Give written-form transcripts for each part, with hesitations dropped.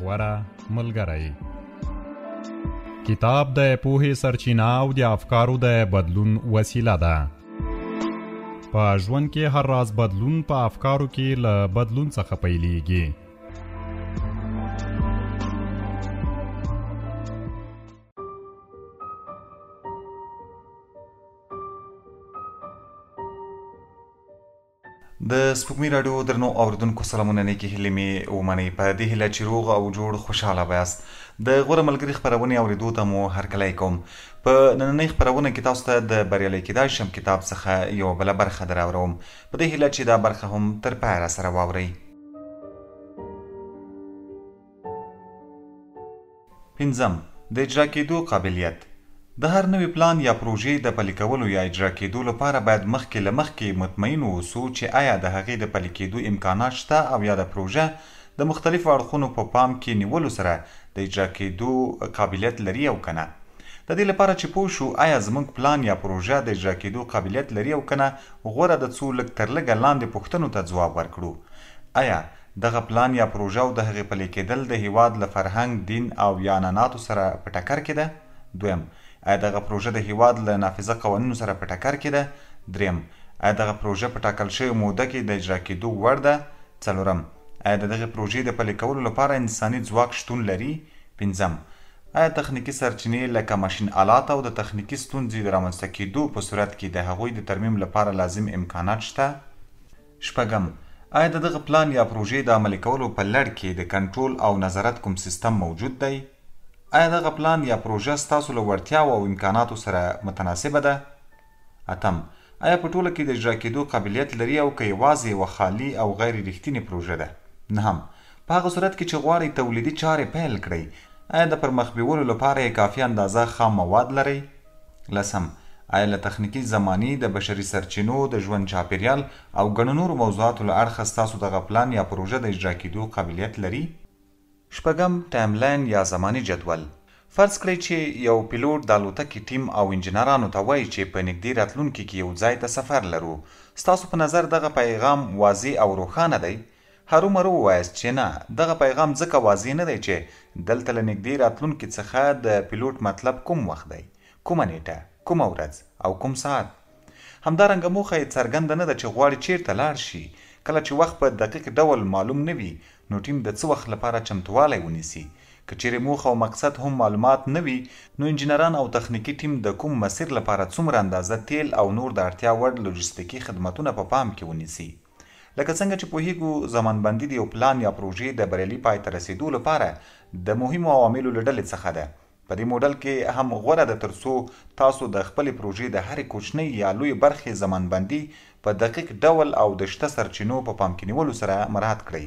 غوره ملګری. کتاب د پوهې سرچینه او د افکارو د بدلون وسیله ده. په ژوند کې هر راز بدلون په افکارو کې له بدلون څخه پیلېږي. د سپوږمۍ راډیو درنو اوریدونکو سلامونه، نیکې هیلې مې ومنئ. په دې هیله چې روغ او جوړ خوشحاله به یاست. د غوره ملګري خپرونې اوریدو ته مو هرکلی کوم. په نننۍ خپرونه کې تاسو ته د بریالی کیدای شم کتاب څخه یوه بله برخه دراوروم، په دې هیله چې دا برخه هم تر پایه راسره واورئ. پنځم، د اجرا کېدو قابلیت. د هر نوي پلان یا پروژې د پلي کولو یا اجرا کېدو لپاره باید مخکې له مخکې مطمئن واوسو چې ایا د هغې د پلي کېدو امکانات شته او یا د پروژه د مختلفو اړخونو په پام کې نیولو سره د اجرا کېدو قابلیت لري او که نه. د دې لپاره چې پوه شو ایا زموږ پلان یا پروژه د اجرا کېدو قابلیت لري او که نه، غوره ده څو لږ تر لږه لاندې پوښتنو ته ځواب ورکړو. ایا دغه پلان یا پروژه او د هغې پلې کېدل د هېواد له فرهنګ، دین او یا عنعناتو سره په ټکر کې ده؟ دویم، ایا دغه پروژه د هېواد له نافذه قوانینو سره په ټکر کې ده؟ درېیم، ایا دغه پروژه په ټاکل شوې موده کې د اجرا کېدو وړ ده؟ څلورم، ایا د دغې پروژې د پلې کولو لپاره انساني ځواک شتون لري؟ پنځم، ایا تخنیکي سرچینې لکه ماشین الات او د تخنیکي ستونزې د رامنځته کېدو په صورت کې د هغوی د ترمیم لپاره لازم امکانات شته؟ شپږم، ایا د دغه پلان یا پروژې د عملي کولو په لړ کې د کنټرول او نظارت کوم سیستم موجود دی؟ ایا دغه پلان یا پروژه ستاسو له وړتیاوو او امکاناتو سره متناسبه ده؟ اتم، ایا په ټوله کې د اجرا کېدو قابلیت لري او که یوازې یوه خالي او غیر رښتینې پروژه ده؟ نهم، په هغه صورت کې چې غواړئ تولیدي چارې پیل کړئ، ایا د پرمخ بیولو لپاره یې کافي اندازه خام مواد لرئ؟ لسم، ایا له تخنیکي، زماني، د بشري سرچینو، د ژوند چاپېریال او ګڼو نورو موضوعاتو له اړخه ستاسو دغه پلان یا پروژه د اجرا کېدو قابلیت لري؟ شپږم، ټایم لاین یا زماني جدول. فرض کړئ چې یو پیلوټ د الوتکې ټیم او انجنرانو ته وایي چې په نږدې راتلونکي کې یو ځای ته سفر لرو. ستاسو په نظر دغه پیغام واضح او روښانه دی؟ هرومرو ووایاست چې نه، دغه پیغام ځکه واضح نه دی چې دلته له نږدې راتلونکي څخه د پیلوټ مطلب کوم وخت دی، کومه نېټه، کومه ورځ او کوم ساعت. همدارنګه موخه یې څرګنده نه ده چې غواړي چېرته لاړ شي. کله چې وخت په دقیق ډول معلوم نه وي، نو ټیم د څه وخت لپاره چمتووالی ونیسي. که چېرې موخه او مقصد هم معلومات نه وي، نو انجینران او تخنیکي ټیم د کوم مسیر لپاره څومره اندازه تېل او نور د اړتیا وړ لوژستیکي خدمتونه په پام کې ونیسي. لکه څنګه چې پوهېږو، زمانبندي د یو پلان یا پروژې د بریالي پای ته رسېدو لپاره د مهمو عواملو له ډلې څخه ده. په دې موډل کې هم غوره ده تر څو تاسو د خپلې پروژې د هرې کوچنۍ یا لویې برخې زمانبندي په دقیق ډول او د شته سرچینو په پام کې نیولو سره مراعات کړئ.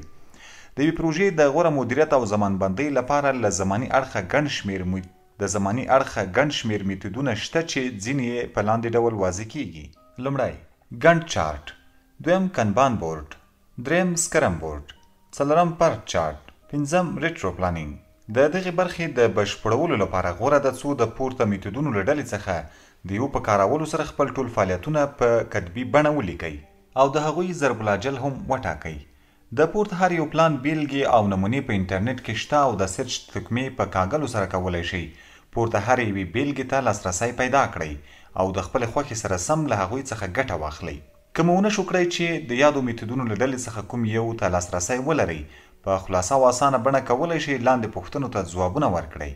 د یوې پروژې د غوره مدیریت او زمانبندۍ لپاره له زماني اړخه ګڼ شمېر د زماني اړخه ګڼ شمېر میتودونه شته چې ځینې یې په لاندې ډول واضح کېږي. لومړی، ګنټ چارټ. دویم، کنبان بورډ. دریم، سکرم بورډ. څلورم، پرت چارټ. پنځم، ریټرو پلانینګ. د دغې برخې د بشپړولو لپاره غوره ده څو د پورته میتودونو له ډلې څخه د یو په کارولو سره خپل ټول فعالیتونه په کتبي بڼه ولیکئ او د هغوی ضرب الاجل هم وټاکئ. د پورته هر یو پلان بېلګې او نمونې په انټرنېټ کې شته او د سرچ تکمې په کاږلو سره کولی شئ پورته هرې یوې بېلګې ته لاسرسی پیدا کړئ او د خپلې خوښې سره سم له هغوی څخه ګټه واخلئ. که مو ونه شو کړای چې د یادو میتودونو له ډلې څخه کوم یو ته لاسرسی ولرئ، په خلاصه او اسانه بڼه کولی شئ لاندې پوښتنو ته ځوابونه ورکړئ.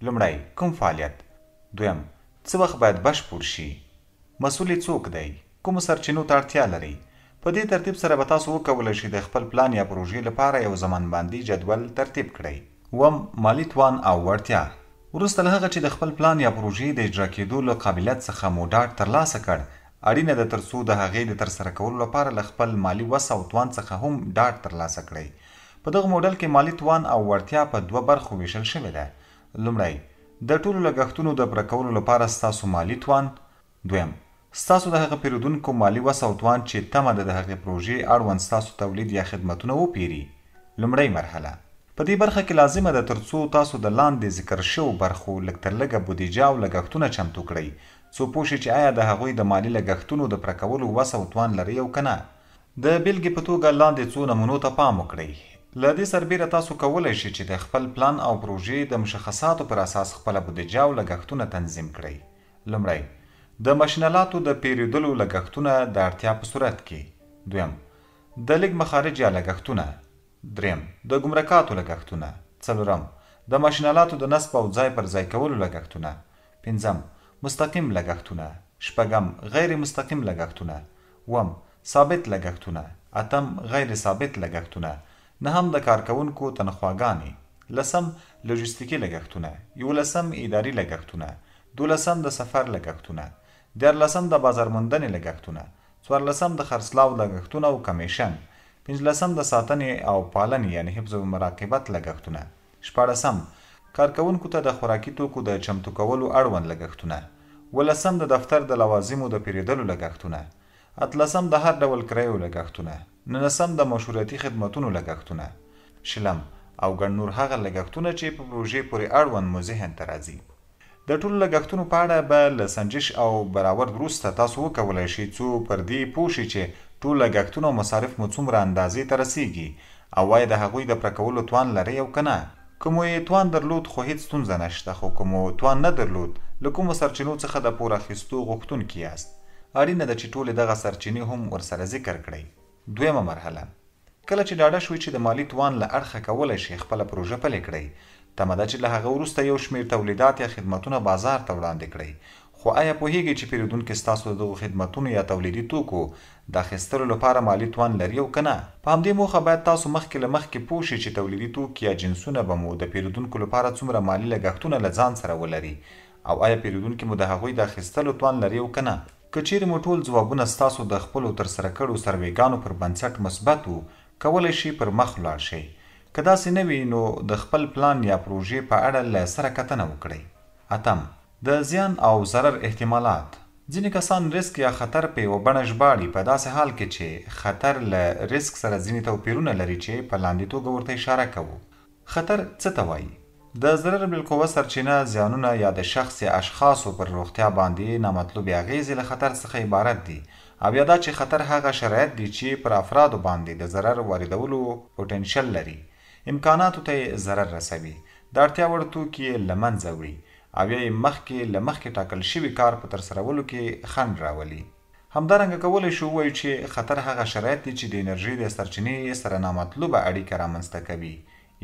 لومړی، کوم فعالیت؟ دویم، څه وخت باید بشپړ شي؟ مسؤل یې څوک دی؟ کومو سرچینو ته اړتیا لرئ؟ په دې ترتیب سره به تاسو وکولی شئ د خپل پلان یا پروژې لپاره یو زمانبندي جدول ترتیب کړئ. اووم، مالي توان او وړتیا. وروسته له هغه چې د خپل پلان یا پروژې د اجرا کېدو له قابلیت څخه مو ډاډ ترلاسه کړ، اړینه ده تر څو د هغې د ترسره کولو لپاره له خپل مالي وس او توان څخه هم ډاډ ترلاسه کړئ. په دغه موډل کې مالي توان او وړتیا په دوه برخو وېشل شوې ده. لومړی، د ټولو لګښتونو د پوره کولو لپاره ستاسو مالي توان. دویم، ستاسو د هغه پېرودونکو مالي وس او توان چې تمه ده د هغې پروژې اړوند ستاسو تولید یا خدمتونه وپېري. لومړۍ مرحله، په دې برخه کې لازمه ده تر څو تاسو د لاندې ذکر شوو برخو لږ تر لږه بودیجه او لګښتونه چمتو کړئ، څو پوه شئ چې ایا د هغوی د مالي لګښتونو د پوره کولو وس او توان لرئ او که نه. د بېلګې په توګه لاندې څو نمونو ته پام وکړئ. له دې سربېره تاسو کولی شئ چې د خپل پلان او پروژې د مشخصاتو پر اساس خپله بودجه او لګښتونه تنظیم کړئ. لومړی، د ماشین الاتو د پېرېدلو لګښتونه د اړتیا په صورت کې. دویم، د لږ مخارج یا لګښتونه. درېیم، د ګمرکاتو لګښتونه. څلورم، د ماشین الاتو د نصب او ځای پر ځای کولو لګښتونه. پنځم، مستقیم لګښتونه. شپږم، غیر مستقیم لګښتونه. اووم، ثابت لګښتونه. اتم، غیر ثابت لګښتونه. نهم، د کارکوونکو تنخواګانې. لسم، لوژستیکي لګښتونه. یولسم، اداري لګښتونه. دولسم، د سفر لګښتونه. دیارلسم، د بازارموندنې لګښتونه. څوارلسم، د خرڅلاو لګښتونه او کمېشن. پنځلسم، د ساتنې او پالنې یعنې حفظ او مراقبت لګښتونه. شپاړسم، کارکوونکو ته د خوراکي توکو د چمتو کولو اړوند لګښتونه. اوولسم، د دفتر د لوازمو د پېرېدلو لګښتونه. اتلسم، د هر ډول کرایو لګښتونه. نولسم، د مشورتي خدمتونو لګښتونه. شلم، او ګڼ نور هغه لګښتونه چې په پروژې پورې اړوند مو ذهن ته راځي. د ټولو لګښتونو په اړه به له سنجش او برآورد وروسته تاسو وکولای شئ څو پر دې پوه شئ چې ټول لګښتونه او مصارف مو څومره اندازې ته رسېږي او ایا د هغوی د پوره کولو توان لرئ او که نه؟ که مو یې توان درلود خو هېڅ ستونزه نشته خو که مو توان نه درلود له کومو سرچینو څخه د پور اخیستو غوښتونکي یاست؟ اړینه ده چې ټولې دغه سرچینې هم ورسره ذکر کړئ. دویمه مرحله، کله چې ډاډه شوئ چې د مالي توان له اړخه کولی شئ خپله پروژه پلې کړئ، تمه ده چې له هغه وروسته یو شمېر تولیدات یا خدمتونه بازار ته وړاندې کړئ. خو ایا پوهېږئ چې پېرودونکي ستاسو د دغو خدمتونو یا تولیدي توکو د اخیستلو لپاره مالي توان لري او که نه؟ په همدې موخه باید تاسو مخکې له مخکې پوه شئ چې تولیدي توکي یا جنسونه به مو د پېرودونکو لپاره څومره مالي لګښتونه له ځان سره ولري او ایا پېرودونکي مو د هغوی د اخیستلو توان لري او که نه؟ که چېرې مو ټول ځوابونه ستاسو د خپلو ترسره کړو سروې ګانو پر بنسټ مثبت وو، کولی شئ پر مخ ولاړ شئ. که داسې نه وي، نو د خپل پلان یا پروژې په اړه له سره کتنه وکړئ. اتم، د زیان او ضرر احتمالات. ځینې کسان ریسک یا خطر په یوه بڼه ژباړي، په داسې حال کې چې خطر له ریسک سره ځینې توپیرونه لري چې په لاندې توګه ورته اشاره کوو. خطر څه ته وايي؟ د ضرر بالقوه سرچینه زیانونه یا د شخص یا اشخاصو پر روغتیا باندې نامطلوبې اغېزې له خطر څخه عبارت دي او یا دا چې خطر هغه شرایط دي چې پر افرادو باندې د ضرر واردولو پوټنشل لري، امکاناتو ته یې ضرر رسوي، د اړتیا وړ توکي یې له منځه وړي او یا یې مخکې له مخکې ټاکل شوي کار په ترسرولو کې خنډ راولي. همدارنګه کولی شو ووایو چې خطر هغه شرایط دي چې د انرژۍ د سرچینې سره نامطلوبه اړیکه رامنځته کوي،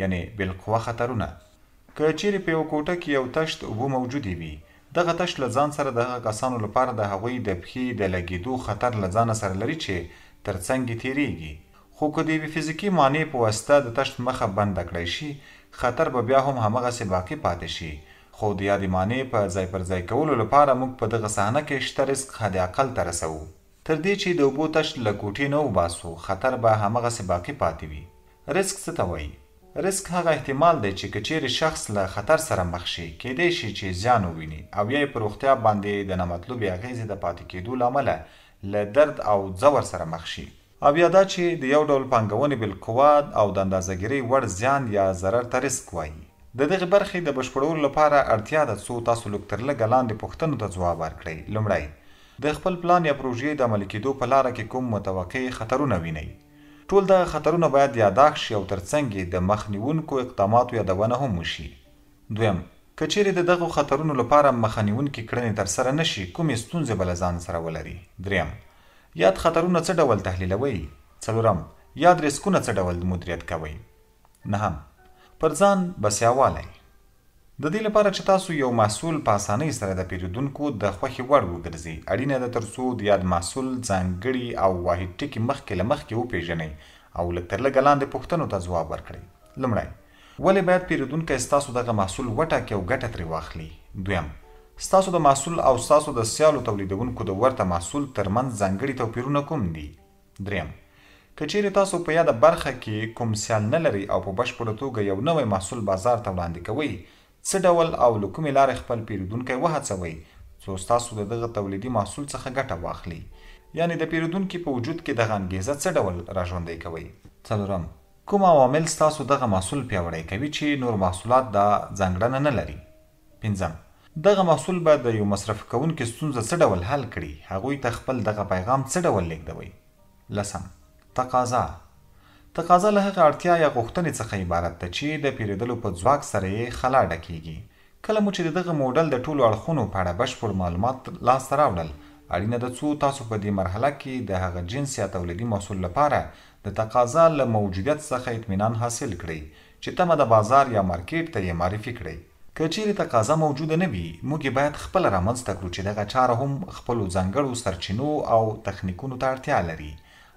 یعنې بالقوه خطرونه. که چېرې په یوه کوټه کې یو تشت اوبه موجودې وي، دغه تشت له ځان سره د هغه کسانو لپاره د هغوی د پښې د لګېدو خطر له ځانه سره لري چې تر څنګ یې تېرېږي. خو که د یوې فزیکي مانع په واسطه د تشت مخه بنده کړای شي، خطر به بیا هم همغسې باقي پاتې شي، خو د یادې مانع په ځای پر ځای کولو لپاره موږ په دغه صحنه کې شته ریسک حد اقل ته رسوو. تر دې چې د اوبو تشت له کوټې نه وباسو، خطر به همغسې باقي پاتې وي. ریسک څه ته وايي؟ ریسک هغه احتمال دی چې که چېرې شخص له خطر سره مخ شي، کېدای شي چې زیان وویني او یا یې په روغتیا باندې د نامطلوبې اغېزې د پاتې کېدو له امله له درد او ځور سره مخ شي. او یا دا چې د یو ډول پانګونې بالقوه او د اندازه ګیرۍ وړ زیان یا ضرر ته ریسک وايي. د دغې برخې د بشپړولو لپاره اړتیا ده څو تاسو لږ تر لږه لاندې پوښتنو ته ځواب ورکړئ. لومړی، د خپل پلان یا پروژې د عملي کېدو په لاره کې کوم متوقع خطرونه وینئ؟ ټول دغه خطرونه باید یاداښت شي او تر څنګ یې د مخ نیوونکو اقداماتو یادونه هم وشي. دویم، که چېرې د دغو خطرونو لپاره مخه نیوونکې کړنې ترسره نه شي، کومې ستونزې به له ځان سره ولري؟ درېیم، یاد خطرونه څه ډول تحلیلوئ؟ څلورم، یاد ریسکونه څه ډول مدیریت کوئ؟ نهم، پر ځان بسیاوالی. د دې لپاره چې تاسو یو محصول په اسانۍ سره د پیرودونکو د خوښې وړ وګرځي، اړینه ده تر څو د یاد محصول ځانګړي او واحد ټکي مخکې له مخکې وپیژنئ او لږ تر لږه لاندې پوښتنو ته ځواب ورکړئ. لومړی، ولې باید پیرودونکی ستاسو دغه محصول وټاکي او ګټه ترې واخلي؟ دویم، ستاسو د محصول او ستاسو د سیالو تولیدوونکو د ورته محصول تر منځ ځانګړي توپیرونه کوم دي؟ دریم، که چیرې تاسو په یاده برخه کې کوم سیال نه لرئ او په بشپړه توګه یو نوی محصول بازار ته وړاندې کوئ، څه ډول او له کومې لارې خپل پیرودونکی وهڅوئ څو ستاسو د دغه تولیدي محصول څخه ګټه واخلي؟ یعنې د پیرودونکي په وجود کې دغه انګیزه څه ډول راژوندۍ کوئ؟ څلورم، کوم عوامل ستاسو دغه محصول پیاوړی کوي چې نور محصولات دا ځانګړنه نه لري؟ پنځم، دغه محصول به د یو مصرف کوونکي ستونزه څه ډول حل کړي؟ هغوی ته خپل دغه پیغام څه ډول لیږدوئ؟ لسم، تقاضا. تقاضا له هغې اړتیا یا غوښتنې څخه عبارت ده چې د پېرېدلو په ځواک سره یې خلا ډکېږي. کله مو چې د دغه موډل د ټولو اړخونو په اړه بشپړ معلومات لاسته راوړل، اړینه ده څو تاسو په دې مرحله کې د هغه جنس یا تولیدي محصول لپاره د تقاضا له موجودیت څخه اطمینان حاصل کړئ چې تمه ده بازار یا مارکېټ ته یې معرفي کړئ. که چېرې تقاضا موجوده نه وي، موږ یې باید خپله رامنځته کړو چې دغه چاره هم خپلو ځانګړو سرچینو او تخنیکونو ته اړتیا لري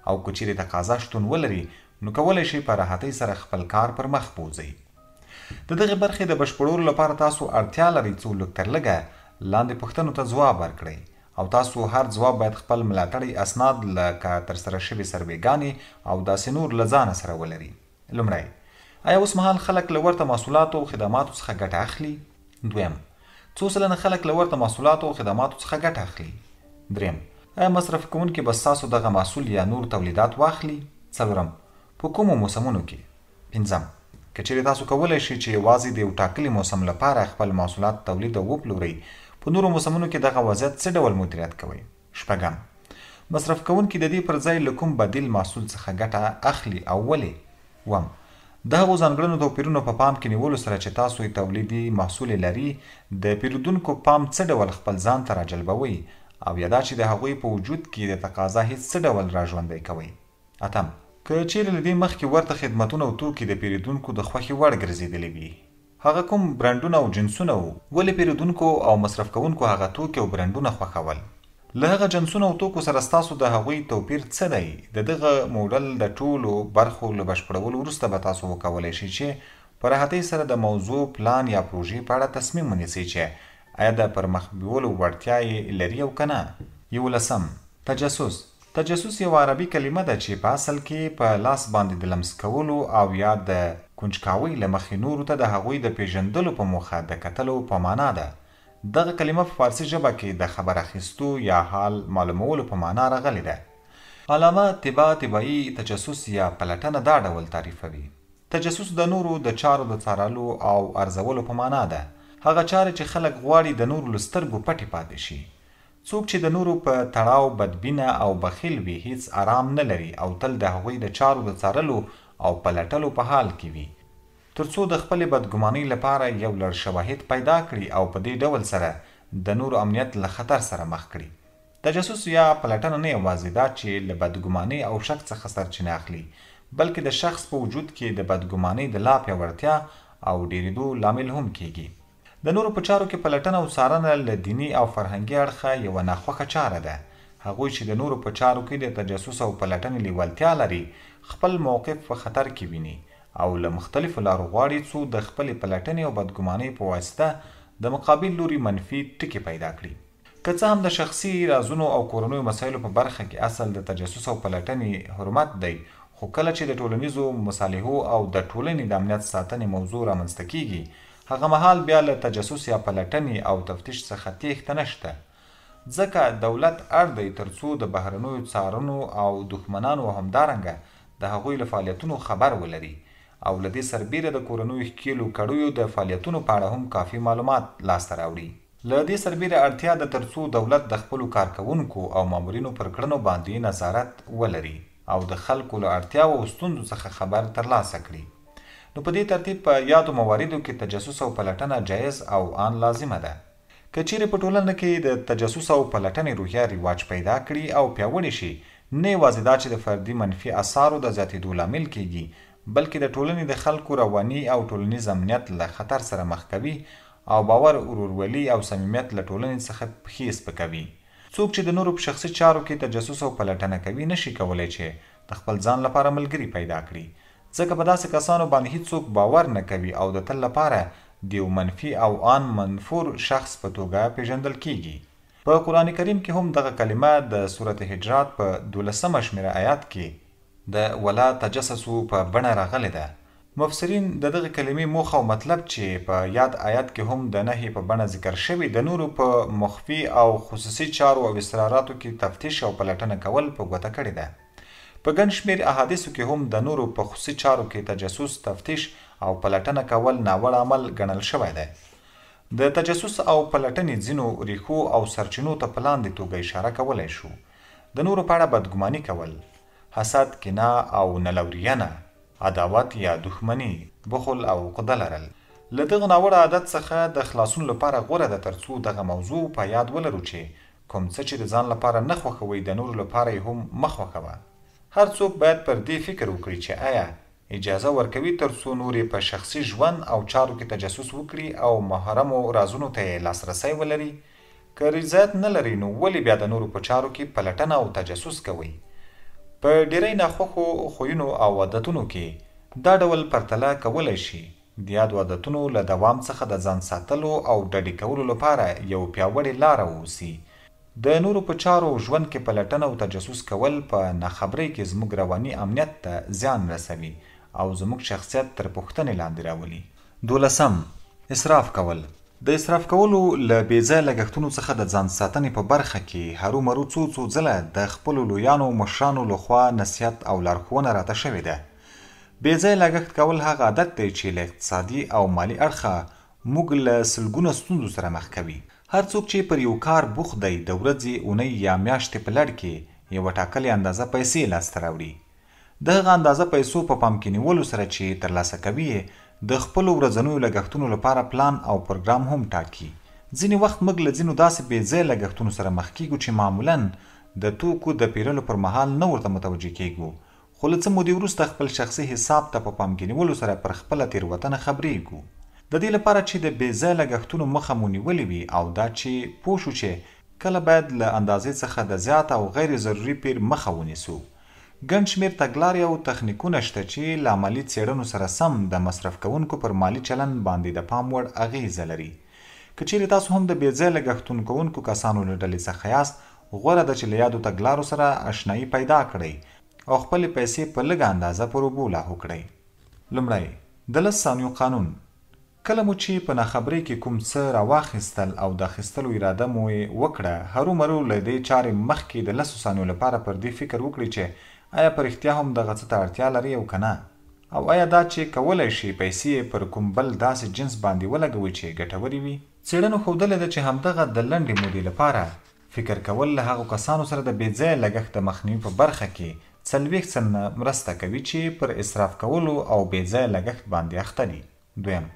او که چېرې تقاضا شتون ولري، نو کولی شئ په راحتۍ سره خپل کار پر مخ بوځئ. د دغې برخې د بشپړولو لپاره تاسو اړتیا لرئ څو لږ تر لږه لاندې پوښتنو ته ځواب ورکړئ او تاسو هر ځواب باید خپل ملاتړی اسناد لکه ترسره شوې سروې ګانې او داسې نور له ځانه سره ولري. لومړی، ایا اوس مهال خلک له ورته محصولاتو او خدماتو څخه ګټه اخلي؟ دویم، څو سلنه خلک له ورته محصولاتو او خدماتو څخه ګټه اخلي؟ دریم، ایا مصرف کوونکي به ستاسو دغه محصول یا نور تولیدات واخلي؟ څلورم، په کومو موسمونو کې؟ پنځم، که چېرې تاسو کولی شئ چې یوازې د یو ټاکلي موسم لپاره خپل محصولات تولید او وپلورئ، په نورو موسمونو کې دغه وضعیت څه ډول مدیریت کوئ؟ شپږم، مصرف کوونکي د دې پر ځای له کوم بدیل محصول څخه ګټه اخلي او ولې؟ اووم، د هغو ځانګړنو توپیرونو په پام کې نیولو سره چې تاسو یې تولیدي محصول یې لري، د پېرودونکو پام څه ډول خپل ځان ته راجلبوئ او یا دا چې د هغوی په وجود کې د تقاضا حس څه ډول راژوندی کوئ؟ اتم، که چېرې له دې مخکې ورته خدمتونه او توکي د پېرېدونکو د خوښې وړ ګرځېدلي وي، هغه کوم برنډونه او جنسونه وو؟ ولې پېرېدونکو او مصرف کوونکو هغه توکي او برنډونه خوښول؟ له هغه جنسونو او توکو سره ستاسو د هغوی توپیر څه دی؟ د دغه موډل د ټولو برخو له بشپړولو وروسته به تاسو وکولای شئ چې په راحتۍ سره د موضوع، پلان یا پروژې په اړه تصمیم ونیسئ چې ایا د پرمخ بیولو وړتیا یې لري او که نه. یولسم، تجسس، تجسس یوه عربي کلمه ده چې په اصل کې په لاس باندې د لمس کولو او یا د کنجکاوۍ له مخې نورو ته د هغوی د پېژندلو په موخه د کتلو په مانا ده. دغه کلمه په فارسي ژبه کې د خبر اخیستو یا حال معلومولو په مانا راغلې ده. علامه طبا طبايي تجسس یا پلټنه دا ډول تعریفوي، تجسس د نورو د چارو د څارلو او ارزولو په مانا ده، هغه چارې چې خلک غواړي د نورو له سترګو پټې پاتې شي. څوک چې د نورو په تړاو بدبینه او بخیل وي، هیڅ ارام نه لري او تل د هغوی د چارو د څارلو او پلټلو په حال کې وي، تر څو د خپلې بدګمانۍ لپاره یو لړ شواهد پیدا کړي او په دې ډول سره د نورو امنیت له خطر سره مخ کړي. تجسس یا پلټنه نه یوازې دا چې له بدګمانۍ او شک څخه سرچینه اخلي، بلکې د شخص په وجود کې د بدګمانۍ د لا پیاوړتیا او ډېرېدو لامل هم کېږي. د نورو په چارو کې پلټنه او څارنه له دیني او فرهنګي اړخه یوه ناخوښه چاره ده. هغوی چې د نورو په چارو کې د تجسس او پلټنې لېوالتیا لري، خپل موقف په خطر کې ویني او له مختلفو لارو غواړي څو د خپلې پلټنې او بدګمانۍ په واسطه د مقابل لوري منفي ټکي پیدا کړي. که څه هم د شخصي رازونو او کورنیو مسایلو په برخه کې اصل د تجسس او پلټنې حرمت دی، خو کله چې د ټولنیزو مصالحو او د ټولنې د امنیت ساتنې موضوع رامنځته کېږي، هغه مهال بیا له تجسس یا پلټنې او تفتیش څخه تېښته نشته، ځکه دولت اړ دی تر څو د بهرنیو څارنو او دښمنانو او همدارنګه د هغوی له فعالیتونو خبر ولري او له دې سربېره د کورنیو ښکېلو کړیو د فعالیتونو په اړه هم کافي معلومات لاسته راوړي. له دې سربېره اړتیا ده تر څو دولت د خپلو کارکوونکو او مامورینو پر کړنو باندې نظارت ولري او د خلکو له اړتیاوو او ستونزو څخه خبر ترلاسه کړي. نو په دې ترتیب په یادو مواردو کې تجسس او پلټنه جایز او آن لازمه ده. که چېرې په ټولنه کې د تجسس او پلټنې روحیه رواج پیدا کړي او پیاوړې شي، نه یوازې دا چې د فردي منفي اثارو د زیاتېدو لامل کېږي، بلکې د ټولنې د خلکو رواني او ټولنیز امنیت له خطر سره مخ کوي او باور، ورورولي او صمیمیت له ټولنې څخه پښې سپکوي. څوک چې د نورو په شخصي چارو کې تجسس او پلټنه کوي، نه شي کولی چې د خپل ځان لپاره ملګري پیدا کړي، ځکه په داسې کسانو باندې هیڅوک باور نه کوي او د تل لپاره د یو منفي او آن منفور شخص په توګه پېژندل کېږي. په قرآن کریم کې هم دغه کلمه د سورة حجرات په دولسمه شمېره آیات کې د ولا تجسسو په بڼه راغلې ده. مفسرین د دغې کلمې موخه او مطلب چې په یاد آیت کې هم د نهي په بڼه ذکر شوې، د نورو په مخفي او خصوصي چارو او اسراراتو کې تفتیش او پلټنه کول په ګوته کړې ده. په ګڼ شمېر احادیثو کې هم د نورو په خصوصي چارو کې تجسس، تفتیش او پلټنه کول ناوړه عمل ګڼل شوی دی. د تجسس او پلټنې ځینو ریښو او سرچینو ته په لاندې توګه اشاره کولای شو، د نورو په اړه بدګماني کول، حسد، کینه او نلورینه، عداوت یا دښمني، بخل او عقده لرل. له دغه ناوړه عادت څخه د خلاصون لپاره غوره ده ترڅو دغه موضوع په یاد ولرو چې کوم څه چې د ځان لپاره نه خوښوئ د نورو لپاره یې هم مه خوښوه. هر څوک باید پر دې فکر وکړي چې ایا اجازه ورکوي تر څو نور یې په شخصي ژوند او چارو کې تجسس وکړي او محرمو رازونو ته یې لاسرسی ولري؟ که رضایت نه لرئ نو ولې بیا د نورو په چارو کې پلټنه او تجسس کوئ؟ په ډېری ناخوښو خویونو او عادتونو کې دا ډول پرتله کولای شي د یادو عادتونو له دوام څخه د ځان ساتلو او ډډې کولو لپاره یو پیاوړې لاره واوسي. د نورو په چارو او ژوند کې پلټنه او تجسس کول په ناخبرۍ کې زموږ رواني امنیت ته زیان رسوي او زموږ شخصیت تر پوښتنې لاندې راولي. دولسم، اسراف کول، د اسراف کولو له بې ځایه لګښتونو څخه د ځان ساتنې په برخه کې هرومرو څو څو ځله د خپلو لویانو او مشرانو له خوا نصیحت او لارښوونه راته شوې ده. بې ځایه لګښت کول هغه عادت دی چې له اقتصادي او مالي اړخه موږ له سلګونه ستونزو سره مخ کوي. هر څوک چې پر یو کار بوخت دی د ورځې، اونۍ یا میاشتې په لړ کې یوه ټاکلې اندازه پیسې لاسته راوړي. د هغه اندازه پیسو په پام کې نیولو سره چې ترلاسه کوي یې د خپلو ورځنیو لګښتونو لپاره پلان او پروګرام هم ټاکي. ځینې وخت موږ له ځینو داسې بې ځایه لګښتونو سره مخ کیږو چې معمولاً د توکو د پیرلو پر مهال نه ورته متوجه کیږو خو له څه مودې وروسته خپل شخصي حساب ته په پام کې نیولو سره پر خپله تېروتنه خبرېږو. د دې لپاره چې د بې ځایه لګښتونو مخه مو نیولې وي او دا چې پوه شو چې کله باید له اندازې څخه د زیات او غیر ضروري پېر مخه ونیسو، ګڼ شمېر تګلارې او تخنیکونه شته چې له عملي څېړنو سره سم د مصرف کوونکو پر مالي چلند باندې د پام وړ اغېزه لري. که چېرې تاسو هم د بې ځایه لګښتون کوونکو کسانو له ډلې څخه یاست، غوره ده چې له یادو تګلارو سره اشنايي پیدا کړئ او خپلې پیسې په لږه اندازه پر اوبو لاهو کړئ. لومړی، د لس ثانیو قانون، کله مو چې په ناخبرۍ کې کوم څه راواخیستل او د اخیستلو اراده مو یې وکړه، هرومرو له دې چارې مخکې د لسو ثانیو لپاره پر دې فکر وکړئ چې ایا په رښتیا هم دغه څه ته اړتیا لرئ او که نه؟ او ایا دا چې کولای شئ پیسې یې پر کوم بل داسې جنس باندې ولګوئ چې ګټورې وي؟ څېړنو ښودلې ده چې همدغه د لنډې مودې لپاره فکر کول له هغو کسانو سره د بې ځایه لګښت د مخنیوي په برخه کې 40% مرسته کوي چې پر اسراف کولو او بې ځایه لګښت باندې اخته دي. دویم،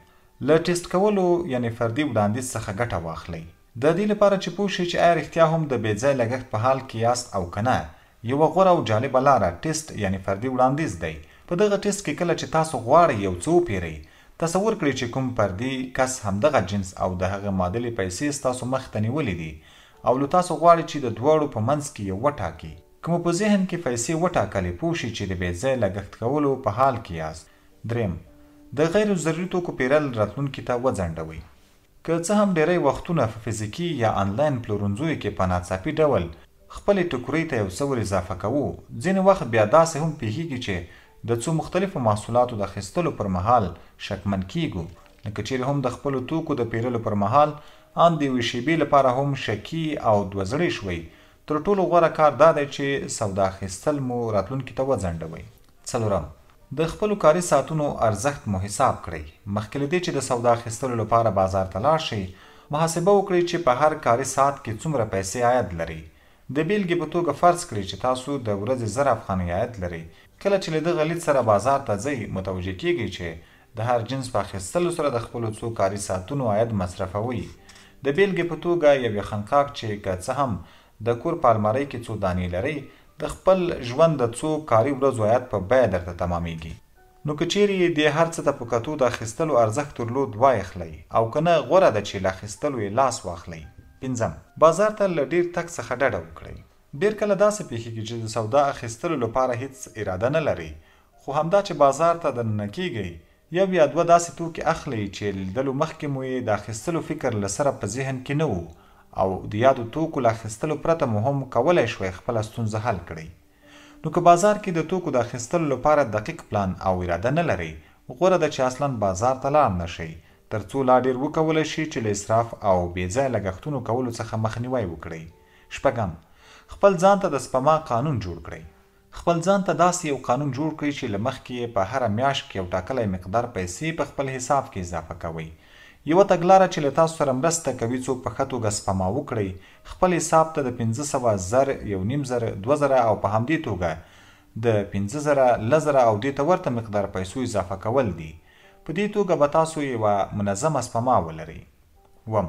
له ټیسټ کولو یعنې فردي وړاندیز څخه ګټه واخلئ. د دې لپاره چې پوه شئ چې ایا رښتیا هم د بې ځایه لګښت په حال کې یاست او که نه، یوه غوره او جالبه لاره ټیسټ یعنې فردي وړاندیز دی. په دغه ټیسټ کې کله چې تاسو غواړئ یو څه وپېرئ، تصور کړئ چې کوم پردي کس همدغه جنس او د هغه معادلې پیسې ستاسو مخ ته نیولې دي او له تاسو غواړي چې د دواړو په منځ کې یو وټاکي. که مو په ذهن کې پیسې وټاکلې، پوه شئ چې د بې ځایه لګښت کولو په حال کې یاست. دریم، د غیر ضروري توکو پېرل راتلونکي ته وځنډوئ. که څه هم ډېری وختونه په فزیکي یا انلاین پلورنځیو کې په ناڅاپي ډول خپلې ټوکرۍ ته یو څه ور اضافه کوو، ځینې وخت بیا داسې هم پېښېږي چې د څو مختلفو محصولاتو د اخیستلو پر مهال شکمن کېږو، نو که چېرې هم د خپلو توکو د پېرلو پر مهال ان د یوې شېبې لپاره هم شکي او دوه زړې شوئ، تر ټولو غوره کار دا دی چې سودا اخیستل مو راتلونکي ته وځنډوئ. څلورم، د خپلو کاري ساعتونو ارزښت مو حساب کړئ. مخکې له دې چې د سودا اخیستلو لپاره بازار ته لاړ شئ، محاسبه وکړئ چې په هر کاري ساعت کې څومره پیسې عاید لرئ. د بېلګې په توګه فرض کړئ چې تاسو د ورځې 1000 افغانۍ عاید لرئ. کله چې له دغه لید سره بازار ته ځئ، متوجه کېږئ چې د هر جنس په اخیستلو سره د خپلو څو کاري ساعتونو عاید مصرفوئ. د بېلګې په توګه یو یخنقاق چې که څه هم د کور په المارۍ کې څو دانې لرئ، د خپل ژوند د څو کاري ورځو عاید په بیه درته تمامېږي. نو که چېرې یې دې هر څه ته په کتو د اخیستلو ارزښت درلود وایخلئ او که نه غوره ده چې له اخیستلو یې لاس واخلئ. پنځم، بازار ته له ډېر تګ څخه ډډه وکړئ. ډېر کله داسې پېښېږي چې د سودا اخیستلو لپاره هېڅ اراده نه لرئ، خو همدا چې بازار ته دننه کېږئ، یو یا دوه داسې توکي اخلئ چې له لیدلو مخکې مو یې د اخیستلو فکر له سره په ذهن کې نه و او د یادو توکو له اخیستلو پرته مو هم کولای شوای خپله ستونزه حل کړئ. نو که بازار کې د توکو د اخیستلو لپاره دقیق پلان او اراده نه لرئ، غوره ده چې اصلاً بازار ته لاړ نه شئ، تر څو لا ډېر وکولای شئ چې له اسراف او بې ځایه لګښتونو کولو څخه مخنیوی وکړئ. شپږم، خپل ځان ته د سپما قانون جوړ کړئ. خپل ځان ته داسې یو قانون جوړ کړئ چې له مخکې یې په هره میاشت کې یو ټاکلی مقدار پیسې په خپل حساب کې اضافه کوئ. یوه تګلاره چې له تاسو سره مرسته کوي څو په ښه توګه سپما وکړئ، خپل حساب ته د 500، 1000، 1500، 2000 او په همدې توګه د 5000، 10,000 او دې ته ورته مقدار پیسو اضافه کول دي. په دې توګه به تاسو یوه منظمه سپما ولرئ. اووم،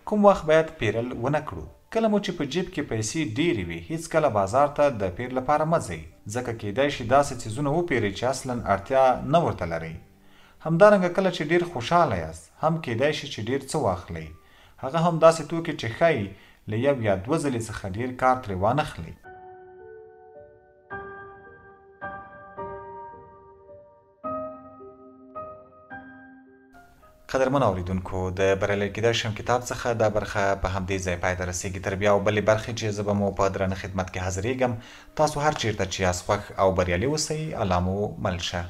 کوم وخت باید پېرل ونه کړو؟ کله مو چې په جیب کې پیسې ډېرې وي، هېڅکله بازار ته د پېر لپاره مه ځئ، ځکه کېدای شي داسې څیزونه وپېرئ چې اصلاً اړتیا نه ورته لرئ. همدارنګه کله چې ډېر خوشاله یاست، هم کېدای شي چې ډېر څه واخلئ، هغه هم داسې توکي چې ښايي له یو یا دوه ځلې څخه ډېر کار ترې وانخلئ. قدرمنو اوریدونکو د بریالی کیدای شم کتاب څخه دا برخه په همدې ځای پای ته رسیږي. تر بیا او بلې برخې چې زه به مو په درانه خدمت کې حاضرېږم، تاسو هر چیرته چې یاست خوښ او بریالي اوسئ. الله مو مل شه.